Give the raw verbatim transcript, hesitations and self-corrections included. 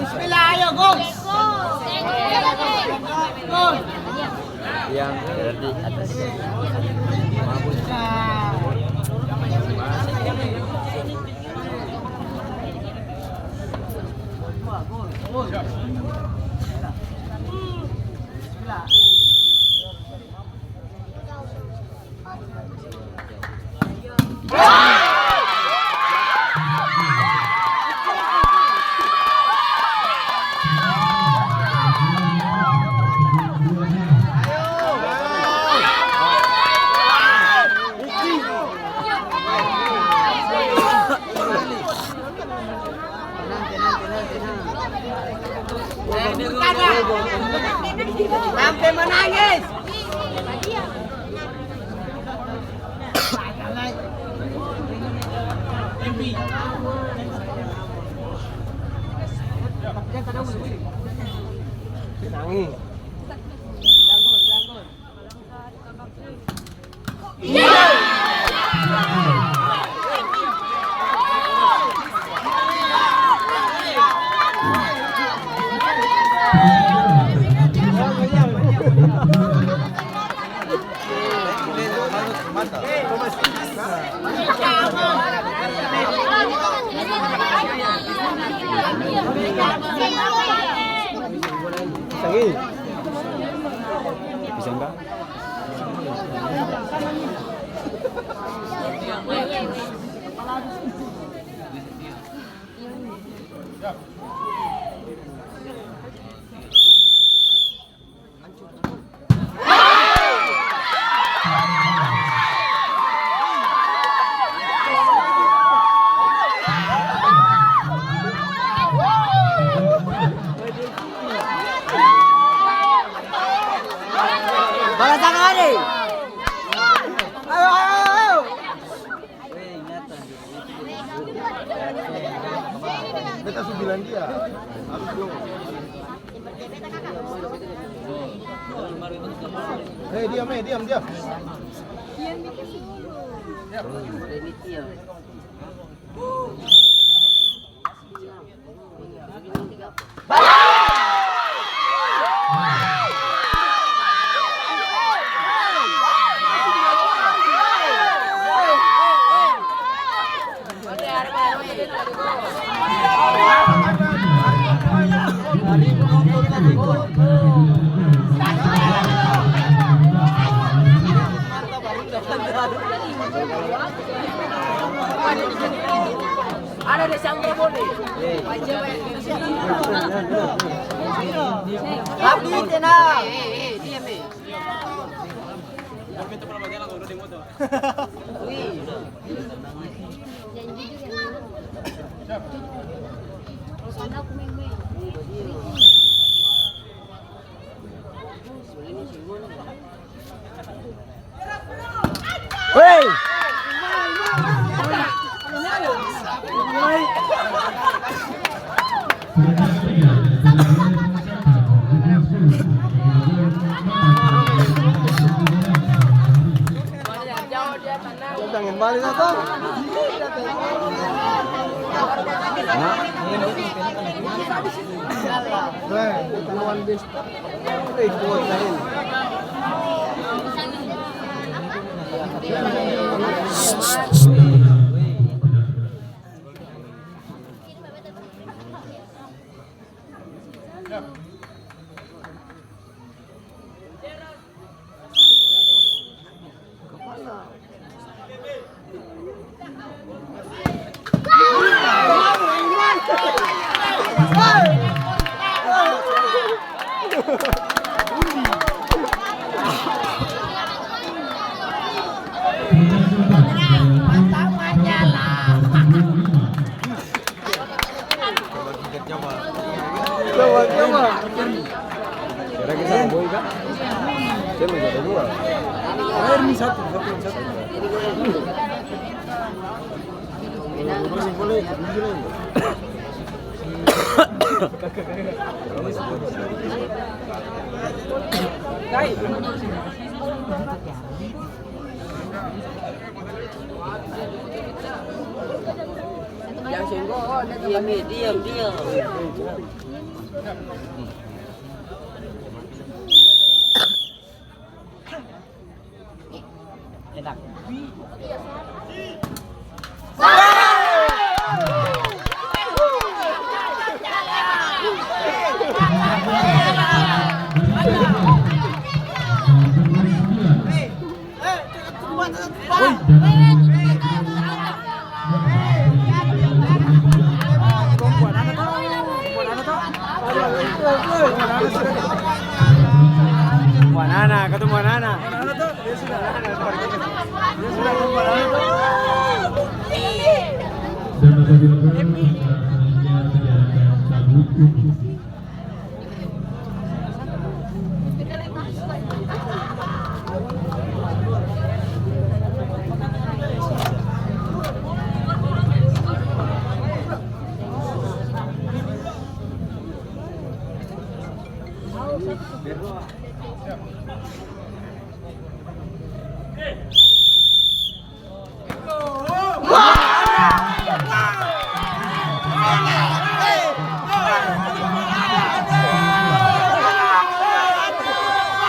Bismillah, ayo, gol. Gol. Yang berarti atas. Sampe manangis. Nangis. Pisang ka? Bala sangat, eh. Ayo, ayo, ayo, ayo. Beta su bilang dia, harus dong. Eh, diam, eh, diam, diam. Ada de sangka boleh. Tapi tenang. Eh, eh, eh, diam, eh. Wih. Hei! Jangan balik, apa? Hah? Weh, lawan best. Coba, coba. Kira kita boy kan? Saya mau jadi dua. Terakhir nih satu, satu, satu. Masih boleh, masih boleh. Yang seng gol, Diam, eh, diam, diam. Enak. Buanana, katong buanana. Dan apabila kurang, maka selanjutnya kita akan cabut.